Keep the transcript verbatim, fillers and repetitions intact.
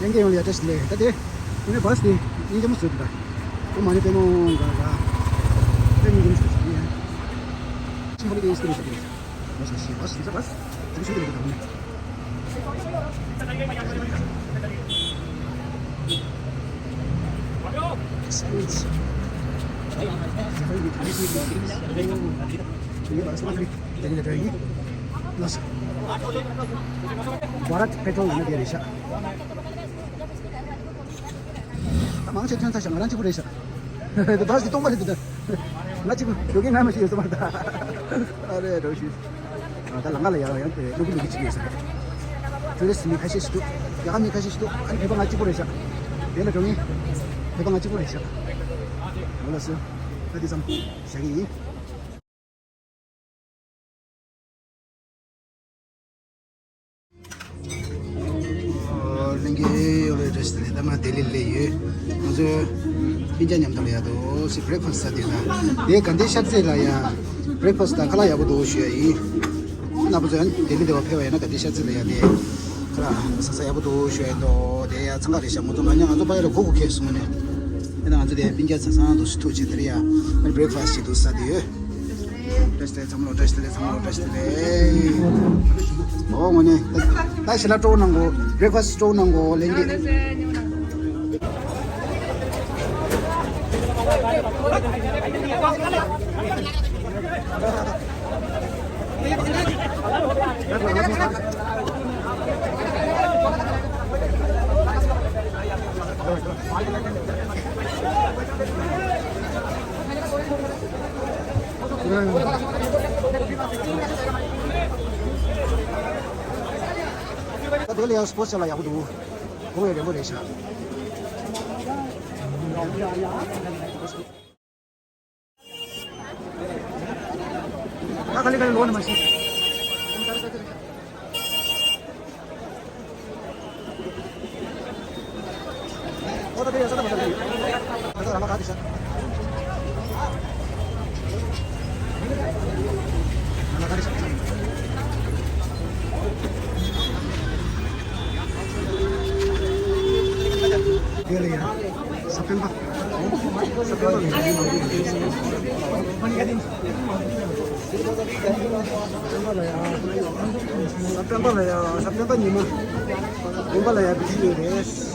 ལྷན་རྒྱས་ཡོངས་ལ་ཡ་བཀྲ་ཤིས་བདེ་ལེགས། ད་དེ་ངས་བཱས་དེ་སྙིང་རྗེ་མོ་བཟོས་འདུག་ད། ཨོ་མ་ཎི་པདྨེ་ཧཱུྃ་ག་ར། དཔེ་སྙིང་རྗེ་མོ་བཟོས་འདུག་ཡ། ཅི་ཧོ་ལི་ཌེ་ཨིན་སི་པི་རེ་ཤན་དེ་རེད། བཱས་ཤ་ཤི་བཱས་དེ་བཟོས་འདུག་ད། བྷ་རད་པེ་ཊྲོལ་ཡིན་ན་དེ་རེད་ཤག་ད་མང་ཆེ་ཐོན་ཚར་ཤག་ང་རང་གཅིག་པུ་རེད་ཤག་དེ་བཱས་དེ་སྟོང་པ་རེད་འདུག་ད། ང་གཅིག་པུ་ཞོགས་ཀས་ང་མ་ཤི་ཡོད་སོང་བ་ད། ཨ་རེ་འགྲོ་ཤི། ད་ལམ་ཁ་ལ་ཡར་ཡང་དེ་ལུག་གི་ལུག་གི་ཅིག་ཡོད་ས་རེད། ཊུ་རི་སི་མི་ཁ་ཤས་ཤིག་འདུག་རྒྱ་གར་མི་ཁ་ཤས་ཤིག་འདུག་ཨ་ནི་བོད་པ་ང་གཅིག་པུ་རེད་ཤག་དེ་ལ་འགྲོ་ངེས། བོད་པ་ང་གཅིག་པུ་རེད་ཤག་འོ་ལགས་སོ། ད་དེ་ཙམ་བཞག་གི་ཡིན། ལྷན་རྒྱས་ཡོངས་ལ་བཀྲ་ཤིས་བདེ་ལེགས། ད་མ་ལྡི་ལི་ལ་ཡོད། ང་ཚོ་སྤུན་ཀྱག་མཉམ་དུ་ལ་ཡ་དོ་སི་བྷི་རེག་ཕ་སི་ཟ་དེ་ད། དེ་དགའ་ལྡན་ཤར་རྩེ་ལ་ཡ་བྷི་རེག་ཕ་སི་ད་ཁ་ལག་ཡག་པོ་འདུག་ཞུ་ཡ་ཡིན། ཁོ་ན་པ་ཚོ་ཡང་ལྡི་ལི་དེ་བ་ཕེབས་པ་ཡིན་ན་དགའ་ལྡན་ཤར་རྩེ་ལ་ཡ་དེ་ཁ་ལག་ཟ་ས་ཡག་པོ་འདུག་ཞུ་ཡ་ཡིན་དོ། དེ་ཡ་འཚང་ཁ་རེད་ཤག་ང་ཚོ་མ་ཉ་ང་ཚོ་པ་ཡ་ལ་གོ་གོ་ཁེ་སོང་ནས། དེ་ན་ང་ཚོ་དེ་སྤུན་ཀྱག་ཚ་ཚང་དུ་སུ་ཐུག་ཅེས་དེ་རེད་ཡ། བྷི་རེག་ཕ་སི་ཅིག་འདུག་ཟ་དེ་ཡོད། བཀྲ་ཤིས་བདེ་ལེགས་ཚང་མ་ལོ། བཀྲ་ཤིས་བདེ་ལེགས་ཚང་མ་ལོ། བཀྲ་ཤིས་བདེ་ལེགས། ཨོ་དངོས་གནས་ད་ད་ཞལ་ལག་སྤྲོ་གནང་གོ་བྷི་རེག་ཕ་སི་སྤྲོ་གནང་གོ་ལེན་གྱི། ད་དེ་ལ་ཡང་སི་པོ་ཊི་ལ་ཡག་པོ་འདུག་གོང་ཡང་རན་པོ་རེད་ཤག་ད་ག་ལེ་ག་ལེ་ལོག་ནས་མ་ཤེས། དེ་ལ་ཡང་ས་པཎ་པ། ས་པཎ་པ་ལ་ཡང་། ས་པཎ་པ་ལ་ཡང་། ས་པཎ་པ་ལ་ཡང་། ས་པཎ་པ་ཉི་མ། དགོན་པ་ལ་ཡང་བི་ཤི་ཡོད་རེད།